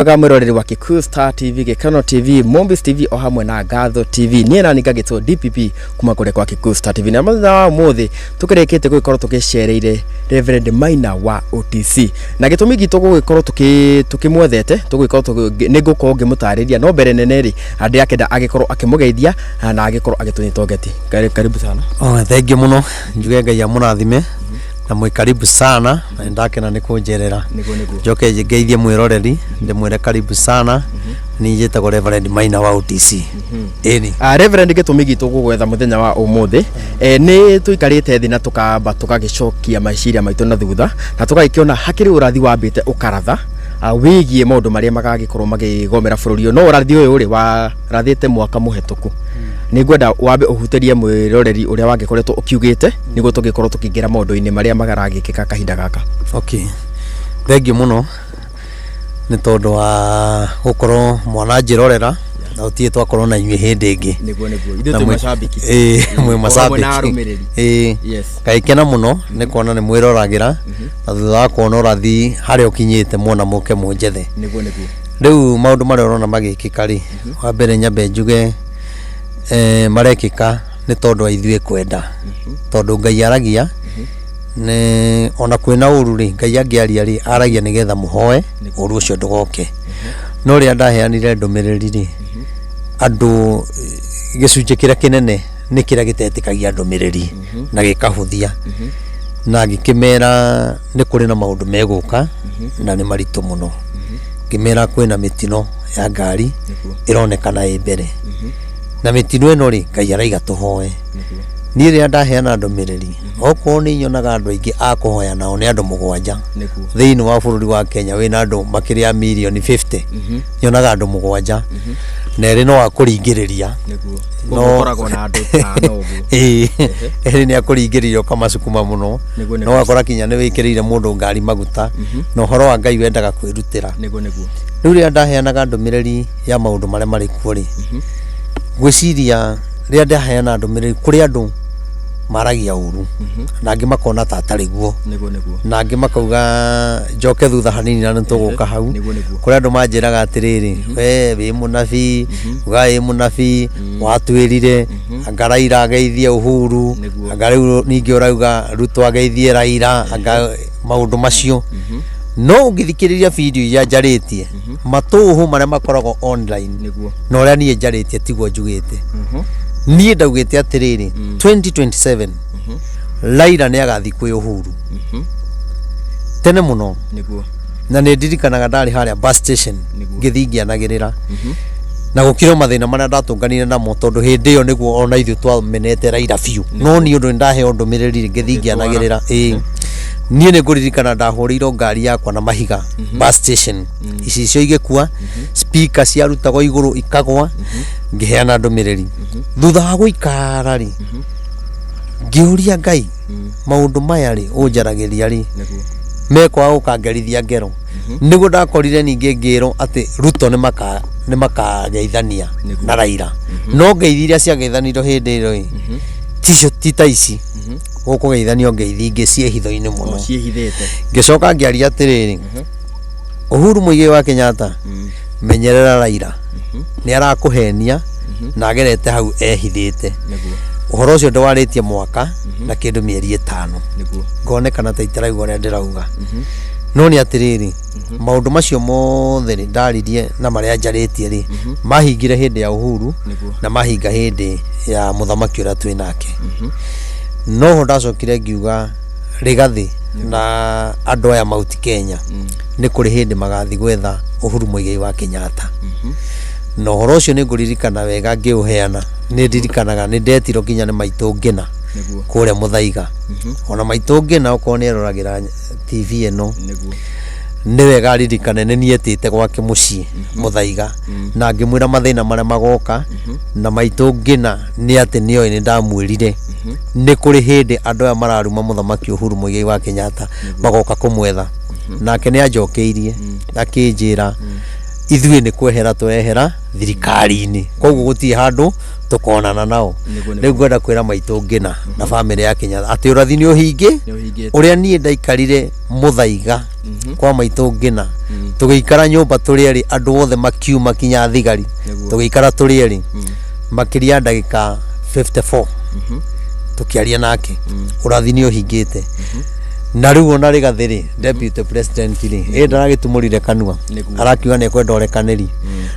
Mwega mwĩroreri wa Kikuyu Star TV, Gĩkeno TV, Mombis TV o hamwe na Ngatho TV. Niĩ nani ngagĩtwo DPP kuma kũrĩa kwa Kikuyu Star TV. Na mũthenya wa ũmũthĩ tũkĩrĩkĩte gũgĩkorwo tũgĩcereire Reverend Maina wa OTC. Na gĩtũmi gitũ gũgĩkorwo tũkĩmwethete, tũgĩkorwo nĩ ngũkorwo ngĩmũtarĩria, no mbere nene rĩ, ndĩrakĩenda agĩkorwo akĩmũgeithia na agĩkorwo agĩtũnyita ũgeni. Karibu sana. Oh, thank you mũno, njuge Ngai amũrathime na mwĩ karibu sana, na nĩndakena nĩ kũnjerera. Nĩguo nĩguo. Njoke ngeithie mwĩroreri, ndĩmwĩre karibu sana. Niĩ njĩtagwo Reverend Maina wa OTC. Ĩni. Reverend, gĩtũmi gitũ gũgwetha mũthenya wa ũmũthĩ, nĩ tũikarĩte thĩ na tũkamba tũgagĩcokia meciria maitũ na thutha na tũgagĩkĩona hakĩrĩ ũrathi wambĩte ũkaratha wĩgiĩ maũndũ marĩa magagĩkorwo makĩgomera bũrũri ũyũ. No ũrathi ũyũ rĩ, warathĩte mwaka mũhetũku. Nĩ ngwenda wambe ũhutĩrie mwĩroreri ũrĩa wangĩkoretwo ũkiugĩte nĩguo tũgĩkorwo tũkĩingĩra maũndũ-inĩ marĩa maragĩkĩka kahinda gaka. Okay. Thank you mũno nĩ tondũ wa gũkorwo mwananjĩrorera na gũtirĩ twakorwo na inyuĩ hĩndĩ ĩngĩ. Nĩguo nĩguo. Ithuĩ Na twĩ macambĩki. Ĩĩ, mwĩ O hamwe na macambĩki. arũmĩrĩri. Ĩĩ. Yes. Ngagĩkena mũno nĩ kuona nĩ mwĩroragĩra na thutha wa kuona ũrathi harĩa ũkinyĩte muona mũke mũnjethe. Nĩguo nĩguo. Rĩu maũndũ marĩa ũrona magĩkĩka rĩ, wa mbere nyambe njuge marekĩka nĩ tondũ wa ithuĩ kwenda. Tondũ Ngai aragia nĩ ona kwĩna ũru rĩ, Ngai angĩaria rĩ, aragia nĩgetha mũhoe ũru ũcio ndũgoke. No rĩrĩa ndaheanire ndũmĩrĩri rĩ, andũ gĩcunjĩ kĩrĩa kĩnene nĩ kĩrĩa gĩtetĩkagia ndũmĩrĩri na gĩkahũthia. Na ngĩkĩmera nĩ kũrĩ na maũndũ megũka na nĩ maritũ mũno. Ngĩmera kwĩna mĩtino ya ngari ĩronekana ĩ mbere. Na mĩtino ĩno rĩ, Ngai araiga tũhoe. Niĩ rĩrĩa ndaheana ndũmĩrĩri, okorwo nĩ nyonaga andũ aingĩ a kũhoya nao nĩ andũ 7. Thĩinĩ wa bũrũri wa Kenya wĩna andũ makĩria ya mirioni 50. Nyonaga andũ 7. Na erĩ no akũringĩrĩria. No ũkoragwo na andũ 5 ũguo. Ĩĩ, erĩ nĩ akũringĩrĩria ũkamacukuma mũno. Nĩguo, nĩguo. No ũgakora kinya nĩ wĩkĩrĩire mũndũ ngari maguta. Na ũhoro wa Ngai wendaga kwĩrutĩra. Nĩguo nĩguo. Rĩu rĩrĩa ndaheanaga ndũmĩrĩri ya maũndũ marĩa marĩ kuo rĩ, ngwĩciria rĩrĩa ndaheana ndũmĩrĩri kũrĩ andũ maragia ũru na angĩ makona ta atarĩ guo. Nĩguo nĩguo. Na angĩ makauga njoke thutha hanini na nĩtũgũka hau. Nĩguo nĩguo. Kũrĩ andũ manjĩraga atĩrĩrĩ, we wĩ mũnabii, uga wĩ mũnabii, watwĩrire anga Raila ageithie Uhuru, Nĩguo. anga rĩu ningĩ ũrauga Ruto ageithie Raila, anga maũndũ macio. No ũngĩthikĩrĩria video iria njarĩtie, matũhũ marĩa makoragwo online Nĩguo. na ũrĩa niĩ njarĩtie tiguo njugĩte. Niĩ ndaugĩte atĩrĩrĩ, 2027 Raila nĩ agathiĩ kwĩ Uhuru tene mũno. Nĩguo. Na nĩ ndirikanaga ndarĩ harĩa bus station Nĩguo. ngĩthiĩ ngĩanagĩrĩra na gũkĩrĩ o mathĩna marĩa ndatũnganire namo, tondũ hĩndĩ ĩyo nĩguo ona ithuĩ twamenete Raila biũ, no niĩ ũndũ nĩ ndaheo ndũmĩrĩri ngĩthiĩ ngĩanagĩrĩra. Ĩĩ, niĩ nĩ ngũririkana ndahũrĩirwo ngari yakwa na mahiga bus station, icicio igĩkua, speaker ciarutagwo igũrũ ikagwa, ngĩheana ndũmĩrĩri. Thutha wa gũikara rĩ, ngĩũria Ngai, maũndũ maya rĩ ũnjaragĩria rĩ, Nĩguo. mekwaga gũkangerithia ngero. Nĩguo ndakorire ningĩ ngĩrwo atĩ Ruto nĩ makageithania Nĩguo. na Raila. No ngeithi iria ciageithanirio hĩndĩ ĩyo ĩ, ticio ti ta ici gũkũgeithanio, ngeithi ingĩ ciĩ hitho-inĩ mũno. O ciĩhithĩte. Ngĩcoka ngĩaria atĩrĩrĩ, Uhuru Muigai wa Kenyatta, menyerera Raila, nĩ arakũhenia na agerete hau ehithĩte. Nĩguo. Ũhoro ũcio ndwarĩtie mwaka na kĩndũ mĩeri 5. Nĩguo. Ngonekana ta itaraigua ũrĩa ndĩrauga. No nĩ atĩrĩrĩ, maũndũ macio mothe rĩ ndaririe na marĩa njarĩtie rĩ, mahingire hĩndĩ ya Uhuru Nĩguo. na mahinga hĩndĩ ya mũthamaki ũrĩa twĩ nake. Noho ndacokire ngiuga Rigathi na andũ aya Mount Kenya nĩ kũrĩ hĩndĩ magathiĩ gwetha Uhuru Muigai wa Kenyatta. Na ũhoro ũcio nĩ ngũririkana wega ngĩũheana, nĩ ndirikanaga nĩ ndetirwo nginya nĩ maitũ Ngĩna Nĩguo. kũrĩa Mũthaiga. Ona maitũ Ngĩna okorwo nĩ eroragĩra TV ĩno, Nĩguo. nĩ wega aririkane nĩ niĩ etĩte gwake mũciĩ Mũthaiga na ngĩmwĩra mathĩna marĩa magoka. Na maitũ Ngĩna nĩ atĩ nĩoĩ nĩ ndamwĩrire nĩ kũrĩ hĩndĩ andũ aya mararuma mũthamaki Uhuru Muigai wa Kenyatta magoka kũmwetha. Nake nĩ anjokeirie akĩnjĩra ithuĩ nĩ kwehera tũrehera thirikari-inĩ, koguo gũtirĩ handũ tũkonana nao. Nĩguo, nĩguo. Rĩu ngwenda kwĩra maitũ Ngĩna na bamĩrĩ ya Kenyatta atĩ ũrathi nĩ ũhingĩ Nĩ ũhingĩte. Ũrĩa niĩ ndaikarire Mũthaiga. Kwa maitũ ngĩna tũgĩikara nyũmba tũrĩ erĩ, andũ othe makiuma kinya thigari. Tũgĩikara tũrĩ erĩ makĩria ya ndagĩka 54 tũkĩaria nake. Ũrathi nĩ ũhingĩte na rĩu ona Rigathĩ rĩ, deputy president rĩ, ĩ ndaragĩtumũrire kanua. Arakiuga nĩ ekwenda ũrekanĩri,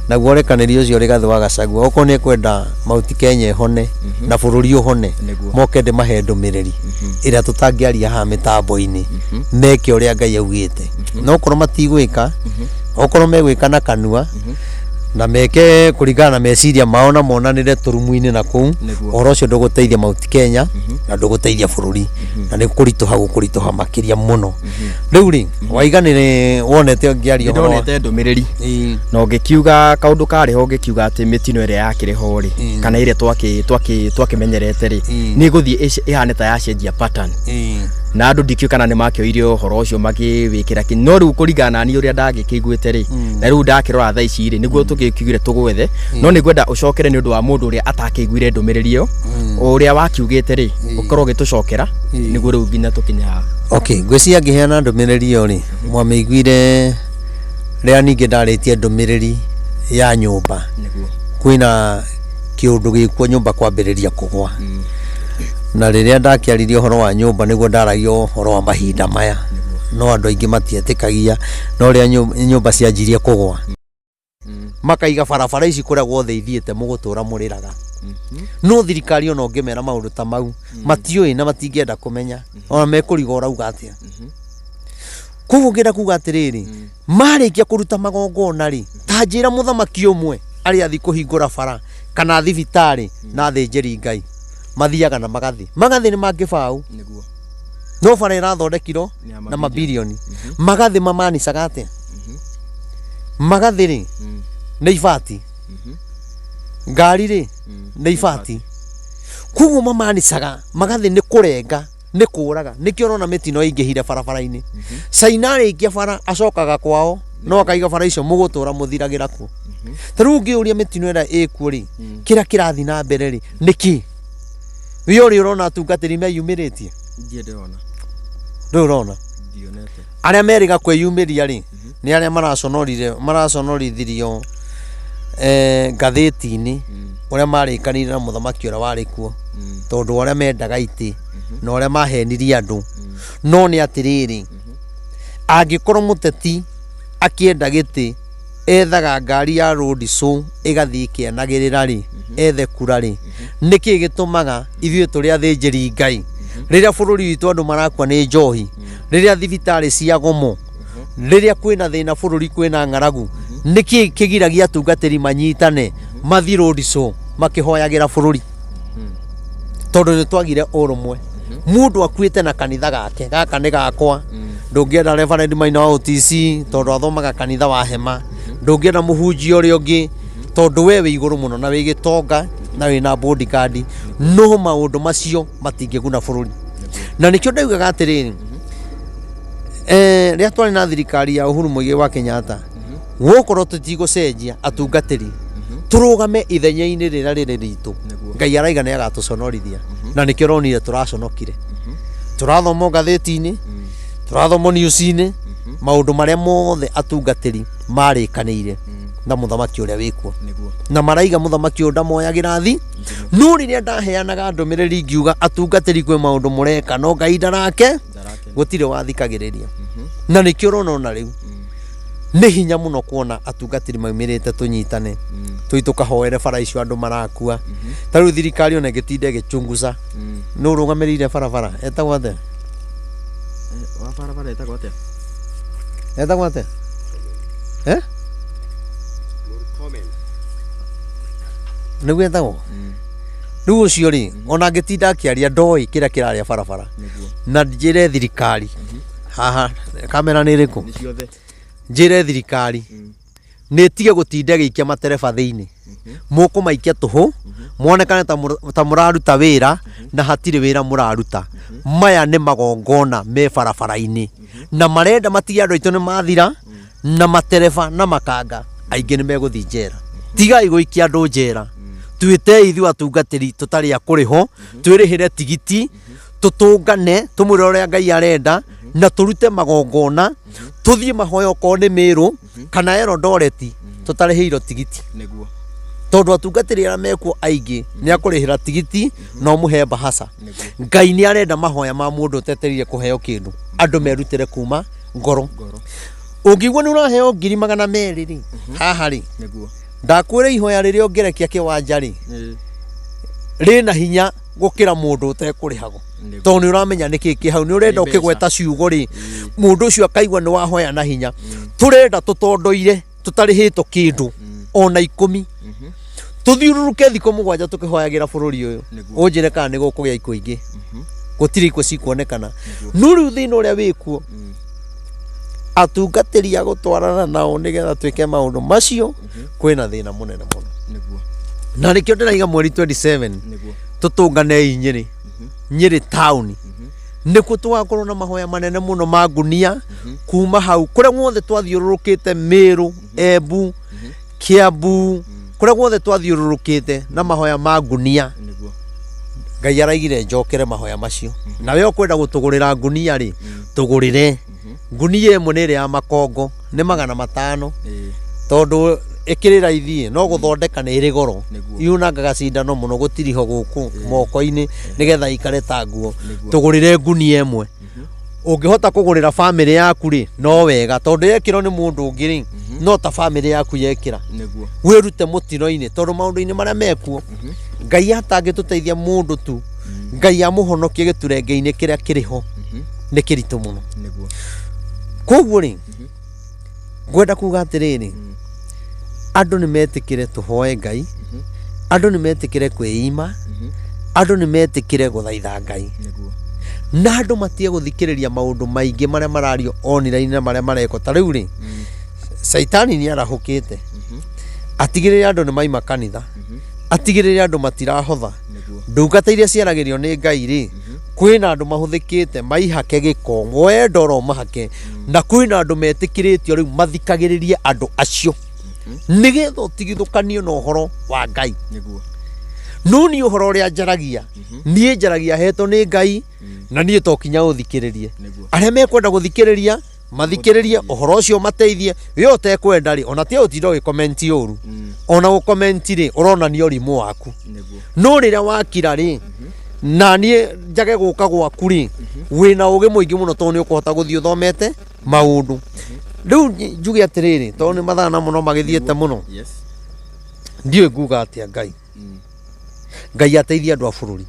naguo ũrekanĩri ũcio Rigathĩ wa Gachagua okorwo nĩ ekwenda Mount Kenya ĩhone na bũrũri ũhone, moke ndĩmahe ndũmĩrĩri ĩrĩa tũtangĩaria haha mĩtambo-inĩ, meke ũrĩa Ngai augĩte. No okorwo matigwĩka, okorwo megwĩka na kanua na meke kũringana na meciria mao na monanĩre tũrumu-inĩ na kũu, ũhoro ũcio ndũgũteithia Mount Kenya na ndũgũteithia bũrũri, na nĩ kũritũha gũkũritũha makĩria mũno. Rĩu rĩ, Waiga nĩ wonete ngĩaria ũhoro wa- Nĩndonete ndũmĩrĩri na ũngĩkiuga kaũndũ karĩ ho, ũngĩkiuga atĩ mĩtino ĩrĩa yakĩrĩ ho rĩ, kana ĩrĩa twakĩmenyerete rĩ, nĩ ĩgũthiĩ ĩhane ta yacenjia pattern. Na andũ ndikĩũĩ kana nĩ makĩoire ũhoro ũcio makĩwĩkĩra kĩ, no rĩu kũringana na niĩ ũrĩa ndagĩkĩiguĩte rĩ, na rĩu ndakĩrora thaa ici rĩ, nĩguo tũgĩkiugire tũgwethe. No nĩ ngwenda ũcokere nĩ ũndũ wa mũndũ ũrĩa atakĩiguire ndũmĩrĩri ĩyo, ũrĩa wakiugĩte rĩ, ũkorwo ũgĩtũcokera nĩguo rĩu nginya tũkinye haha. Okay, ngwĩciria ngĩheana ndũmĩrĩri ĩyo rĩ, mwamĩiguire rĩrĩa ningĩ ndarĩtie ndũmĩrĩri ya nyũmba. Kwĩna kĩũndũ gĩkuo nyũmba kwambĩrĩria kũgwa. Na rĩrĩa ndakĩaririe ũhoro wa nyũmba nĩguo ndaragia ũhoro wa mahinda maya, no andũ aingĩ matietĩkagia, no rĩrĩa nyũmba cianjirie kũgwa, makaiga barabara ici kũrĩa guothe ithiĩte mũgũtũra mũrĩraga. No thirikari ona ũngĩmera maũndũ ta mau matiũĩ na matingĩenda kũmenya, ona mekũriga ũrauga atĩa. Koguo ngĩenda kuga atĩrĩrĩ, marĩkia kũruta magongona rĩ, ta njĩra mũthamaki ũmwe arĩa athiĩ kũhingũra bara kana thibitarĩ na athĩnjĩri Ngai mathiaga na magathĩ magathĩ nĩ mangĩbaũ. No bara ĩrathondekirwo Nĩ ya na mabilioni. Magathĩ mamanicaga atĩa? Magathĩ rĩ, nĩ ibati. Ngari rĩ, nĩ ibati. Koguo mamanicaga magathĩ nĩ kũrenga, nĩ kũraga. Nĩkĩo ũrona mĩtino ĩingĩhire barabara-inĩ. Caina arĩkia bara acokaga kwao, no akaiga bara icio mũgũtũra mũthiragĩra kuo. Ta rĩu ũngĩũria mĩtino ĩrĩa ĩkuo rĩ, kĩrĩa kĩrathiĩ na mbere rĩ, nĩkĩ? We ũrĩ ũrona atungatĩri meyumĩrĩtie? Ndirĩ ndĩrona. Ndũrĩ ũrona? Ndionete. Arĩa merĩga kwĩyumĩria rĩ, nĩ arĩa maraconorire, maraconorithirio ngathĩti-inĩ ũrĩa marĩkanĩire na mũthamaki ũrĩa warĩ kuo, tondũ wa ũrĩa mendaga itĩ na ũrĩa mahenirie andũ. No nĩ atĩrĩrĩ, angĩkorwo mũteti akĩenda gĩtĩ ethaga ngari ya road show ĩgathiĩ ĩkĩanagĩrĩra rĩ, ethe kura rĩ, nĩkĩ gĩtũmaga ithuĩ tũrĩ athĩnjĩri Ngai rĩrĩa bũrũri witũ andũ marakua nĩ njohi, rĩrĩa thibitarĩ ciagomwo, rĩrĩa kwĩna thĩna bũrũri, kwĩna ng'aragu, nĩkĩ kĩgiragia atungatĩri manyitane mathiĩ road show makĩhoyagĩra bũrũri? Tondũ nĩ twagire ũrũmwe. Mũndũ akuĩte na kanitha gake, gaka nĩ gakwa. Ndũngĩenda Reverend Maina wa OTC tondũ athomaga kanitha wa hema, ndũngĩenda mũhunjia ũrĩa ũngĩ tondũ we wĩ igũrũ mũno na wĩ gĩtonga na wĩna bodyguard. No maũndũ macio matingĩguna bũrũri. Na nĩkĩo ndaugaga atĩrĩrĩ, rĩrĩa twarĩ na thirikari ya Uhuru Muigai wa Kenyatta, gũkorwo tũtigũcenjia atungatĩri, tũrũgame ithenya-inĩ rĩrĩa rĩrĩ ritũ, Ngai araiga nĩ agatũconorithia. Na nĩkĩo ũronire tũraconokire, tũrathomwo ngathĩti-inĩ, tũrathomwo news-inĩ, maũndũ marĩa mothe atungatĩri marĩkanĩire na mũthamaki ũrĩa wĩkuo, na maraiga mũthamaki ũyũ ndamoyagĩra thi. No rĩrĩa ndaheanaga ndũmĩrĩri ngiuga atungatĩri kwĩ maũndũ mũreka no Ngai ndarake, gũtirĩ wathikagĩrĩria. Na nĩkĩo ũrona ona rĩu nĩ hinya mũno kuona atungatĩri maumĩrĩte tũnyitane tũi tũkahoere bara icio andũ marakua. Ta rĩu thirikari ona ĩngĩtinda ĩgĩchunguza nũ ũrũgamĩrĩire barabara, etagwo atĩa? Wa barabara etagwo atĩa? Etagwo atĩa? Eh? Nĩguo etagwo rĩu ũcio rĩ, ona angĩtinda akĩaria ndoĩ kĩrĩa kĩrarĩa barabara. Na njĩre thirikari haha, kamera nĩ ĩrĩkũ? Nĩ ciothe. Njĩre thirikari nĩ ĩtige gũtinda ĩgĩikia matereba thĩinĩ, mũkũmaikia tũhũ monekane ta mũraruta wĩra na hatirĩ wĩra mũraruta. Maya nĩ magongona me barabara-inĩ na marenda matige andũ aitũ nĩ mathira na matereba na makanga aingĩ nĩ megũthiĩ njera. Tigai gũikia andũ njera. Twĩtei ithuĩ atungatĩri tũtarĩ a kũrĩhwo, twĩrĩhĩre tigiti, tũtũngane tũmwĩre ũrĩa Ngai arenda na tũrute magongona. Tũthiĩ mahoya okorwo nĩ Mĩrũ kana Eldoret tũtarĩhĩirwo tigiti. Nĩguo. Tondũ atungatĩri arĩa mekuo aingĩ nĩ akũrĩhĩra tigiti na ũmũhe mbahaca. Nĩguo. Ngai nĩ arenda mahoya ma mũndũ ũtetereire kũheo kĩndũ, andũ merutĩre kuma ngoro. Ngoro. Ũngĩigua nĩ ũraheo 200,000 rĩ, haha rĩ, Nĩguo. Ndakwĩra ihoya rĩrĩa ũngĩrekia kĩwanja rĩ, Ĩĩ. rĩna hinya gũkĩra mũndũ ũtekũrĩhagwo. Nĩguo. Tondũ nĩ ũramenya nĩkĩ kĩ hau, nĩ ũrenda Nĩ mbeca. ũkĩgweta ciugo rĩ, mũndũ ũcio akaigua nĩ wahoya na hinya. Tũrenda tũtondoire tũtarĩhĩtwo kĩndũ ona 10, tũthiũrũrũke thikũ 7 tũkĩhoyagĩra bũrũri ũyũ. Nĩguo. Ũnjĩre kana nĩ gũkũgĩa ikuũ ingĩ. Gũtirĩ ikuũ cikuonekana. No rĩu thĩna ũrĩa wĩkuo, atungatĩri a gũtwarana nao nĩgetha twĩke maũndũ macio, kwĩna thĩna mũnene mũno. Nĩguo. Na nĩkĩo ndĩraiga mweri 27 Nĩguo. tũtũnganei Nyĩrĩ, Nyĩrĩ taũni, nĩkuo tũgakorwo na mahoya manene mũno ma ngunia kuma hau kũrĩa guothe twathiũrũrũkĩte, Mĩrũ, Embu, Kĩambu, kũrĩa guothe twathiũrũrũkĩte na mahoya ma ngunia. Nĩguo. Ngai araigire njokere mahoya macio. Nawe ũkwenda gũtũgũrĩra ngunia rĩ, tũgũrĩre ngunia ĩmwe, nĩ ĩrĩa ya makongo, nĩ 500. Ĩĩ. Tondũ ĩkĩrĩ raithi no gũthondeka nĩ ĩrĩ goro. Nĩguo. Yunangaga cindano mũno gũtiriho gũkũ moko-inĩ nĩgetha ikare ta nguo. Nĩguo. Tũgũrĩre ngunia ĩmwe, ũngĩhota kũgũrĩra bamĩrĩ yaku rĩ, no wega, tondũ yekĩrwo nĩ mũndũ ũngĩ rĩ, no ta bamĩrĩ yaku yekĩra. Nĩguo. Wĩrute mũtino-inĩ, tondũ maũndũ-inĩ marĩa mekuo, Ngai atangĩtũteithia mũndũ tu, Ngai amũhonokie gĩturenge-inĩ kĩrĩa kĩrĩ ho, nĩ kĩritũ mũno. Nĩguo. Koguo rĩ, ngwenda kuga atĩrĩrĩ, andũ nĩ metĩkĩre tũhoe Ngai, andũ nĩ metĩkĩre kwĩima, andũ nĩ metĩkĩre gũthaitha Ngai. Nĩguo. Na andũ matige gũthikĩrĩria maũndũ maingĩ marĩa marario online na marĩa marekwo. Ta rĩu rĩ, Caitani nĩ arahũkĩte atigĩrĩre andũ nĩ maima kanitha, atigĩrĩre andũ matirahotha. Nĩguo. Ndungata iria ciaragĩrio nĩ Ngai rĩ, kwĩna andũ mahũthĩkĩte maihake gĩko, woe ndoro mahake, na kwĩna andũ metĩkĩrĩtio rĩu mathikagĩrĩrie andũ acio nĩgetha ũtigithũkanio na ũhoro wa Ngai. Nĩguo. No niĩ ũhoro ũrĩa njaragia, niĩ njaragia hetwo nĩ Ngai, na niĩ to kinya ũthikĩrĩrie. Nĩguo. Arĩa mekwenda gũthikĩrĩria mathikĩrĩrie ũhoro ũcio mateithie, we ũtekwenda rĩ, ona tiga ũtinda ũgĩkomenti ũru. Ona gũkomenti rĩ, ũronania ũrimũ waku. Nĩguo. No rĩrĩa wakira rĩ, na niĩ njage gũka gwaku rĩ, wĩna ũgĩ mũingĩ mũno, tondũ nĩ ũkũhota gũthiĩ ũthomete maũndũ. Rĩu njuge atĩrĩrĩ, tondũ nĩ mathaa na mũno magĩthiĩte mũno, Yes. ndiũĩ nguga atĩa. Ngai, Ngai ateithie andũ a bũrũri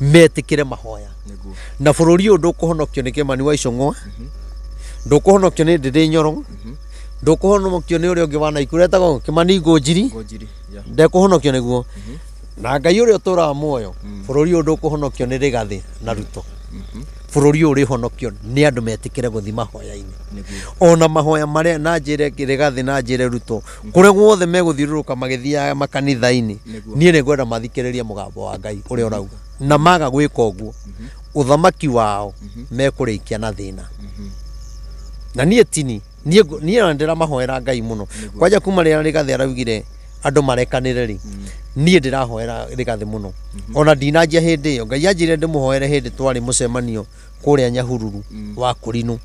metĩkĩre mahoya. Nĩguo. Na bũrũri ũyũ ndũkũhonokio nĩ Kĩmani wa Icũng'wa, ndũkũhonokio nĩ Ndĩndĩ Nyoro, ndũkũhonokio nĩ ũrĩa ũngĩ wa Naikuru etagwo Kĩmani Ngũnjiri. Ngũnjiri. Yeah. Ndekũhonokio nĩguo na Ngai ũrĩa ũtũraga muoyo. Bũrũri ũyũ ndũkũhonokio nĩ Rĩgathĩ na Ruto. Bũrũri ũyũ ũrĩhonokio nĩ andũ metĩkĩre gũthiĩ mahoya-inĩ. Nĩguo. Ona mahoya marĩa na njĩre Rĩgathĩ na njĩre Ruto, kũrĩa guothe megũthiũrũrũka magĩthiaga makanitha-inĩ, Nĩguo. niĩ nĩ ngwenda mathikĩrĩrie mũgambo wa Ngai ũrĩa ũrauga. Na maga gwĩka ũguo, ũthamaki wao mekũrĩkia na thĩna. Na niĩ tini niĩ niĩ ona ndĩramahoera Ngai mũno kwanja kuma rĩrĩa Rĩgathĩ araugire andũ marekanĩre rĩ, niĩ ndĩrahoera Rĩgathĩ mũno. Ona ndinanjia hĩndĩ ĩyo Ngai anjĩrire ndĩmũhoere hĩndĩ twarĩ mũcemanio kũrĩa Nyahururu wa Kũrinũ,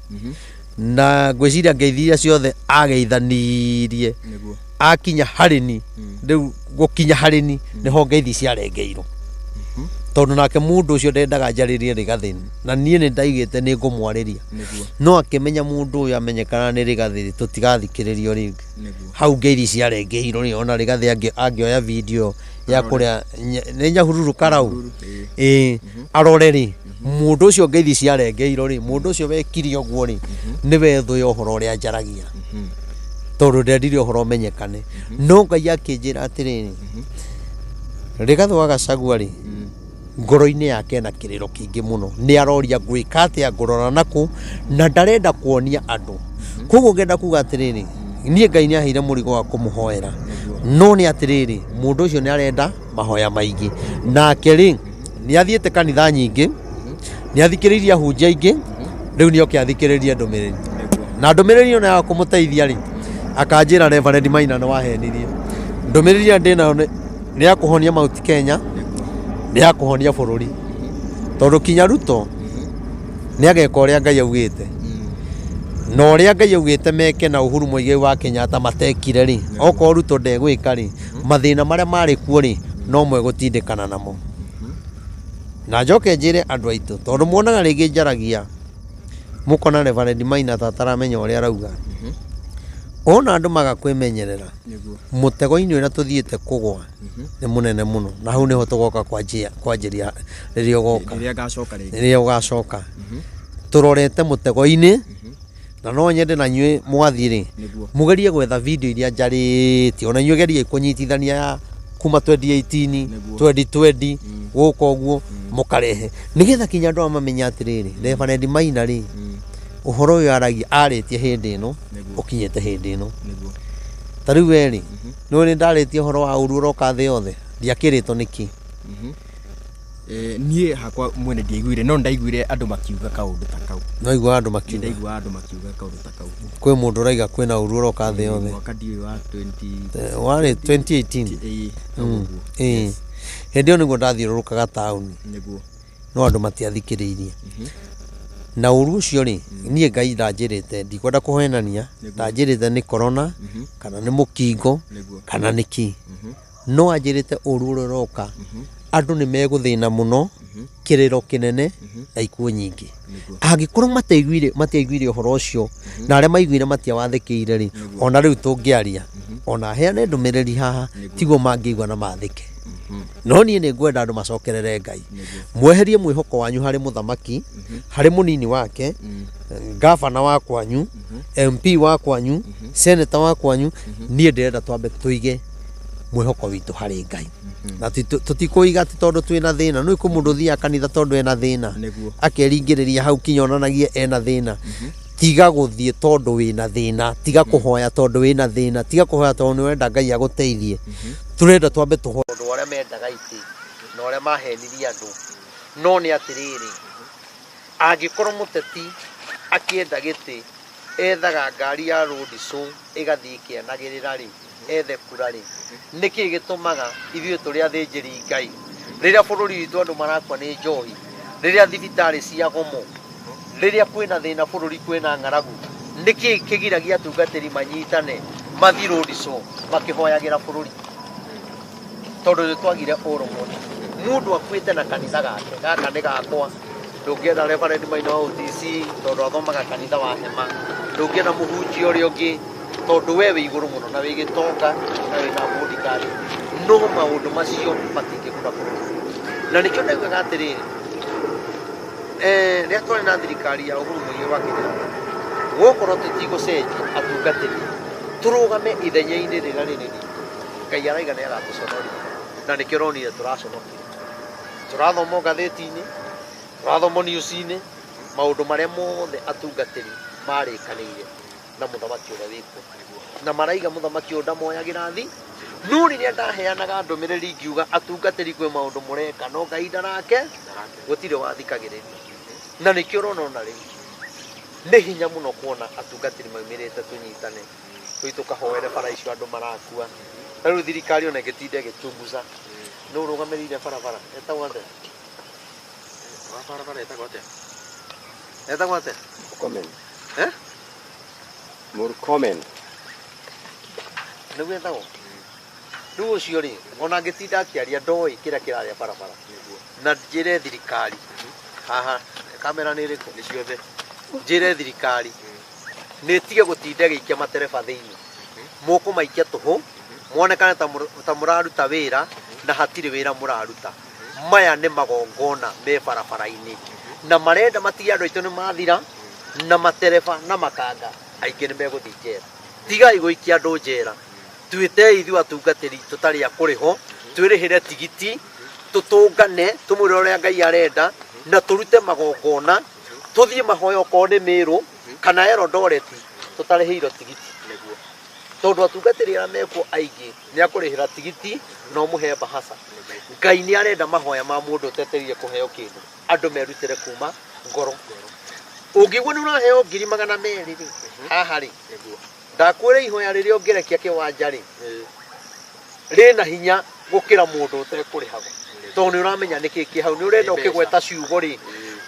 na ngwĩciria ngeithi iria ciothe ageithanirie Nĩguo. Akinya harĩ ni rĩu, gũkinya harĩ ni nĩho ngeithi ciarengeirwo, tondũ nake mũndũ ũcio ndendaga njarĩrie Rĩgathĩ, na niĩ nĩ ndaigĩte nĩ ngũmwarĩria. Nĩguo. No akĩmenya mũndũ ũyũ amenyekana nĩ Rĩgathĩ tũtigathikĩrĩrio rĩngĩ. Nĩguo. Hau ngeithi ciarengeirwo rĩ, ona Rĩgathĩ angĩoya video ya kũrĩa nĩ Nyahururu karau. Ĩĩ. Ĩĩ, arore rĩ, mũndũ ũcio ngeithi ciarengeirwo rĩ, mũndũ ũcio wekire ũguo rĩ, nĩwe thũ ya ũhoro ũrĩa njaragia, tondũ ndendire ũhoro ũmenyekane. No Ngai akĩnjĩra atĩrĩrĩ, Rĩgathĩ wa Gachagua rĩ, ngoro-inĩ yake ena kĩrĩro kĩingĩ mũno, nĩ aroria ngwĩka atĩa, ngũrora nakũ, na ndarenda kuonia andũ. Koguo ngenda kuga atĩrĩrĩ, niĩ Ngai nĩ aheire mũrigo wa kũmũhoera, no nĩ atĩrĩrĩ, mũndũ ũcio nĩ arenda mahoya maingĩ. Nake rĩ, nĩ athiĩte kanitha nyingĩ, nĩ athikĩrĩirie ahunjia aingĩ, rĩu nĩ oke athikĩrĩrie ndũmĩrĩri, na ndũmĩrĩri ĩno ya kũmũteithia rĩ, akanjĩra Reverend Maina nĩ wahenirie. Ndũmĩrĩri ĩrĩa ndĩnayo nĩ ya kũhonia Mount Kenya, nĩ ya kũhonia bũrũri, tondũ kinya Ruto nĩ ageka ũrĩa Ngai augĩte. Na ũrĩa Ngai augĩte meke na Uhuru Muigai wa Kenyatta matekire rĩ, okorwo Ruto ndegwĩka rĩ, mathĩna marĩa marĩ kuo rĩ, no mwegũtindĩkana namo. Na njoke njĩre andũ aitũ, tondũ muonaga rĩngĩ njaragia mũkona Reverend Maina ta ataramenya ũrĩa arauga. Ona andũ maga kwĩmenyerera, mũtego-inĩ ũrĩa tũthiĩte kũgwa nĩ mũnene mũno, na hau nĩho tũgoka kwanjia kwanjĩria rĩrĩa ũgoka. Rĩrĩa ngacoka rĩngĩ. Rĩrĩa ũgacoka. Tũrorete mũtego-inĩ, na no nyende na inyuĩ mwathiĩ rĩ, mũgerie gwetha video iria njarĩtie, ona inyuĩ geriai kũnyitithania ya kuma 2018, 2020 gũka ũguo mũkarehe, nĩgetha kinya andũ aya mamenye atĩrĩrĩ, Reverend Maina rĩ, ũhoro ũyũ aragia arĩtie hĩndĩ ĩno, ũkinyĩte hĩndĩ ĩno. Ta rĩu we rĩ, nĩũĩ nĩ ndarĩtie ũhoro wa ũru ũroka thĩ yothe, ndiakĩrĩtwo nĩkĩ? Niĩ hakwa mwene ndiaiguire, no ndaiguire andũ makiuga kaũndũ ta kau. No iguaga andũ makiuga. Ndaiguaga andũ makiuga kaũndũ ta kau. Kwĩ mũndũ ũraiga kwĩna ũru ũroka thĩ yothe. Mwaka ndiũĩ wa 20 Warĩ 2018. Ĩĩ, hau ũguo. Ĩĩ. Hĩndĩ ĩyo nĩguo ndathiũrũrũkaga taũni. No andũ matiathikĩrĩirie. Na ũru ũcio rĩ, niĩ Ngai ndanjĩrĩte, ndikwenda kũhenania, ndanjĩrĩte nĩ corona, kana nĩ mũkingo, kana nĩ kĩ. No anjĩrĩte ũru ũrĩa ũroka, andũ nĩ megũthĩna mũno, kĩrĩro kĩnene, na ikuũ nyingĩ. Angĩkorwo matiaiguire ũhoro ũcio, na arĩa maiguire matiawathĩkĩire rĩ, ona rĩu tũngĩaria, ona heane ndũmĩrĩri haha, tiguo mangĩigua na mathĩke. No niĩ nĩ ngwenda andũ macokerere Ngai. Mweherie mwĩhoko wanyu harĩ mũthamaki, harĩ mũnini wake, ngabana wa kwanyu, MP wa kwanyu, senator wa kwanyu. Niĩ ndĩrenda twambe tũige mwĩhoko witũ harĩ Ngai. Na tũtikũiga atĩ tondũ twĩna thĩna. Nĩ kwĩ mũndũ ũthiaga kanitha tondũ ena thĩna, akeringĩrĩria hau kinya onanagie ena thĩna. Tiga gũthiĩ tondũ wĩna thĩna, tiga kũhoya tondũ wĩna thĩna, tiga kũhoya tondũ nĩ ũrenda Ngai agũteithie. Tũrenda twambe tũhoe. Tondũ arĩa mendaga itĩ na ũrĩa mahenirie andũ, no nĩ atĩrĩrĩ, angĩkorwo mũteti akĩenda gĩtĩ ethaga ngari ya road show ĩgathiĩ ĩkĩanagĩrĩra rĩ, ethe kura rĩ, nĩkĩ gĩtũmaga ithuĩ tũrĩ athĩnjĩri Ngai, rĩrĩa bũrũri witũ andũ marakua nĩ njohi, rĩrĩa thibitarĩ ciagomwo, rĩrĩa kwĩna thĩna bũrũri kwĩna ng'aragu, nĩkĩ kĩgiragia atungatĩri manyitane mathiĩ road show makĩhoyagĩra bũrũri? Tondũ nĩ twagire ũrũmwe. Mũndũ akuĩte na kanitha gake, gaka nĩ gakwa, ndũngĩenda Reverend Maina wa OTC tondũ athomaga kanitha wa hema, ndũngĩenda mũhunjia ũrĩa ũngĩ tondũ we wĩ igũrũ mũno na wĩ gĩtonga na wĩna bodyguard. No maũndũ macio matingĩguna bũrũri. Na nĩkĩo ndaugaga atĩrĩrĩ, rĩrĩa twarĩ na thirikari ya Uhuru Muigai wa Kenyatta, gũkorwo tũtigũcenjia atungatĩri, tũrũgame ithenya-inĩ rĩrĩa rĩrĩ ritũ, Ngai araiga nĩ agatũconorithia. Na nĩkĩo ũronire tũraconokire. Tũrathoma ngathĩti-inĩ, tũrathoma news-inĩ, maũndũ marĩa mothe atungatĩri marĩkanĩire na mũthamaki ũrĩa wĩkuo. Na maraiga mũthamaki ũyũ ndamoyagĩra thi. No rĩrĩa ndaheanaga ndũmĩrĩri ngiuga atungatĩri kwĩ maũndũ mũreka no Ngai ndarake, gũtirĩ wathikagĩrĩria. Na nĩkĩo ũrona ona rĩu nĩ hinya mũno kuona atungatĩri maumĩrĩte tũnyitane tũthiĩ tũkahoere bara icio andũ marakua. Ta rĩu thirikari ona ĩngĩtinda ĩgĩchunguza, nũ ũrũgamĩrĩire barabara? Etagwo atĩa? Wa barabara etagwo atĩa? Etagwo atĩa? Murkomen. Eh? Murkomen. Nĩguo etagwo? Rĩu ũcio rĩ, ona angĩtinda akĩaria ndoĩ kĩrĩa kĩrarĩa barabara. Na njĩre thirikari, haha kamera nĩ ĩrĩkũ? Nĩ ciothe. Njĩre thirikari nĩ ĩtige gũtinda ĩgĩikia matereba thĩinĩ. Mũkũmaikia tũhũ, monekane ta mũraruta wĩra na hatirĩ wĩra mũraruta. Maya nĩ magongona me barabara-inĩ. Na marenda matige andũ aitũ nĩ mathira, na matereba na makanga aingĩ nĩ megũthiĩ njera. Tigai gũikia andũ njera. Twĩtei ithuĩ atungatĩri tũtarĩ a kũrĩhwo, twĩrĩhĩre tigiti, tũtũngane, tũmwĩre ũrĩa Ngai arenda, na tũrute magongona, tũthiĩ mahoya okorwo nĩ Mĩrũ kana Eldoret tũtarĩhĩirwo tigiti. Tondũ atungatĩri arĩa mekuo aingĩ nĩ akũrĩhĩra tigiti na ũmũhe mbahaca. Ngai nĩ arenda mahoya ma mũndũ ũtetereire kũheo kĩndũ, andũ merutĩre kuma ngoro. Ũngĩigua nĩ ũraheo ngiri magana merĩ rĩ, haha rĩ, ndakwĩra ihoya rĩrĩa ũngĩrekia kĩwanja rĩ, rĩna hinya gũkĩra mũndũ ũtekũrĩhagwo. Tondũ nĩ ũramenya nĩkĩ kĩ hau, nĩ ũrenda ũkĩgweta ciugo rĩ,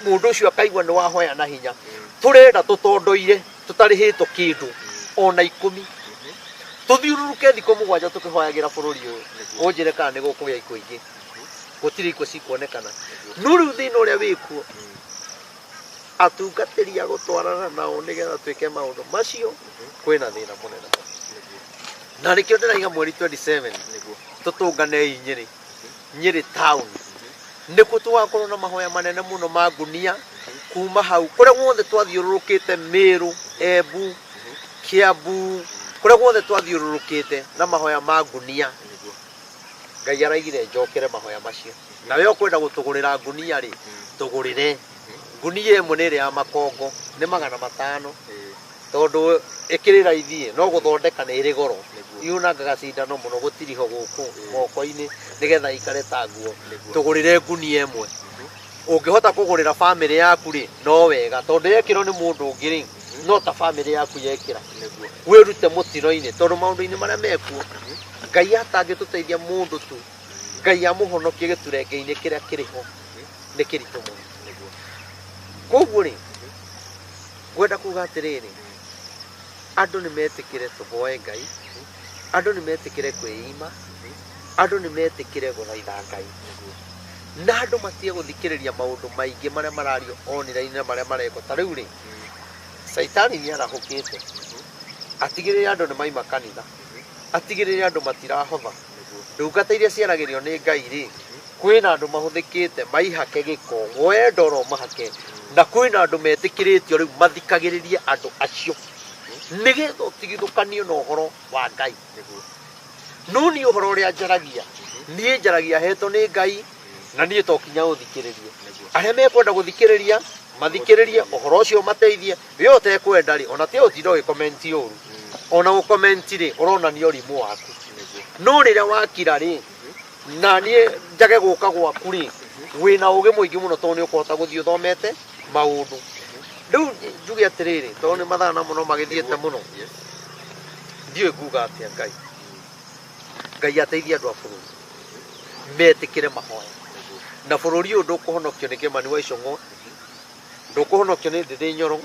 mũndũ ũcio akaigua nĩ wahoya na hinya. Tũrenda tũtondoire. Tũtarĩhĩtwo kĩndũ ona 10. Tũthiũrũrũke thikũ 7 tũkĩhoyagĩra bũrũri ũyũ. Ũnjĩre kana nĩ gũkũgĩa ikuũ ingĩ. Gũtirĩ ikuũ cikuonekana. No rĩu thĩna ũrĩa wĩkuo, atungatĩri a gũtwarana nao nĩgetha twĩke maũndũ macio, kwĩna thĩna mũnene mũno. Na nĩkĩo ndĩraiga mweri 27 tũtũnganei Nyĩrĩ, Nyĩrĩ town. Nĩkuo tũgakorwo na mahoya manene mũno ma ngunia kuma hau kũrĩa guothe twathiũrũrũkĩte Meru, Embu, Kiambu, kũrĩa guothe twathiũrũrũkĩte na mahoya ma ngunia. Ngai araigire njokere mahoya macio. Na we ũkwenda gũtũgũrĩra ngunia rĩ, tũgũrĩre. Ngunia ĩmwe nĩ ĩrĩa ya makongo, nĩ 500. Tondũ ĩkĩrĩ raithi no gũthondeka nĩ ĩrĩ goro. Yunangaga cindano mũno gũtiriho gũkũ moko-inĩ nĩgetha ikare ta nguo. Tũgũrĩre ngunia ĩmwe. Ũngĩhota kũgũrĩra bamĩrĩ yaku rĩ, no wega, tondũ yekĩrwo nĩ mũndũ ũngĩ rĩ, no ta bamĩrĩ yaku yekĩra. Wĩrute mũtino-inĩ, tondũ maũndũ-inĩ marĩa mekuo, Ngai atangĩtũteithia mũndũ tu, Ngai amũhonokie gĩturenge-inĩ kĩrĩa kĩrĩ ho, nĩ kĩritũ mũno. Koguo rĩ, ngwenda kuga atĩrĩrĩ, andũ nĩ metĩkĩre tũhoe Ngai, andũ nĩ metĩkĩre kwĩima, andũ nĩ metĩkĩre gũthaitha Ngai. Na andũ matige gũthikĩrĩria maũndũ maingĩ marĩa marario online na marĩa marekwo. Ta rĩu rĩ, Caitani nĩ arahũkĩte, atigĩrĩre andũ nĩ maima kanitha, atigĩrĩre andũ matirahotha. Ndungata iria ciaragĩrio nĩ Ngai rĩ, kwĩna andũ mahũthĩkĩte maihake gĩko, woe ndoro mahake, na kwĩna andũ metĩkĩrĩtio rĩu mathikagĩrĩrie andũ acio nĩgetha ũtigithũkanio na ũhoro wa Ngai. No niĩ ũhoro ũrĩa njaragia, niĩ njaragia hetwo nĩ Ngai, na niĩ to kinya ũthikĩrĩrie. Arĩa mekwenda gũthikĩrĩria, mathikĩrĩrie, ũhoro ũcio ũmateithie. We ũtekwenda rĩ, ona ti ũtinda ũgĩkomenti ũru. Ona gũkomenti rĩ, ũronania ũrimũ waku. No rĩrĩa wakira rĩ, na niĩ njage gũka gwaku rĩ, wĩna ũgĩ mũingĩ mũno tondũ nĩ ũkũhota gũthiĩ ũthomete maũndũ. Rĩu njuge atĩrĩrĩ, tondũ nĩ mathaa na mũno magĩthiĩte mũno, ndiũĩ nguga atĩa Ngai. Ngai ateithie andũ a bũrũri metĩkĩre mahoya. Na bũrũri ũyũ ndũkũhonokio nĩ Kĩmani wa Icũng'wa, ndũkũhonokio nĩ Ndĩndĩ Nyoro,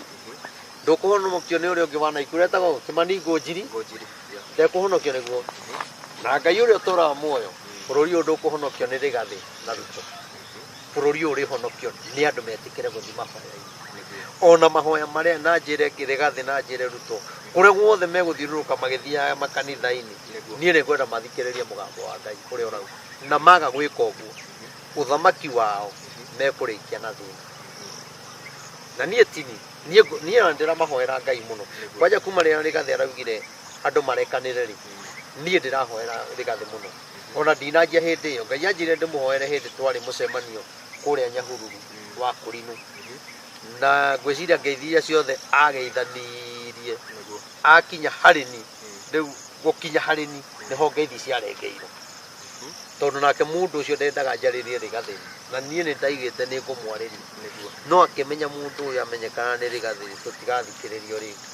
ndũkũhonokio nĩ ũrĩa ũngĩ wa Naikuru etagwo Kĩmani Ngũnjiri, ndekũhonokio nĩguo. Na Ngai ũrĩa ũtũũraga muoyo, bũrũri ũyũ ndũkũhonokio nĩ Rigathĩ na Ruto. Bũrũri ũyũ ũrĩhonokio nĩ andũ metĩkĩre gũthiĩ mahoya-inĩ. Ona mahoya marĩa na njĩre Rigathĩ na njĩre Ruto, kũrĩa guothe megũthiũrũrũka magĩthiaga makanitha-inĩ, niĩ nĩ ngwenda mathikĩrĩrie mũgambo wa Ngai ũrĩa ũrauga. Na maga gwĩka ũguo, ũthamaki wao mekũrĩkia na thĩna. Na niĩ tini, niĩ ona ndĩramahoera Ngai mũno. Kwanja kuma rĩrĩa Rigathĩ araugire andũ marekanĩre rĩ, niĩ ndĩrahoera Rigathĩ mũno. Ona ndinanjia hĩndĩ ĩyo, Ngai anjĩrire ndĩmũhoere hĩndĩ twarĩ mũcemanio kũrĩa Nyahururu wa Kũrinũ. Na ngwĩciria ngeithi iria ciothe ageithanirie, akinya harĩ ni, rĩu gũkinya harĩ ni, nĩho ngeithi ciarengeirwo. Tondũ nake mũndũ ũcio ndendaga njarĩrie Rigathĩ, na niĩ nĩ ndaigĩte nĩ ngũmwarĩria. No akĩmenya mũndũ ũyũ amenyekana nĩ Rigathĩ, tũtigathikĩrĩrio rĩngĩ.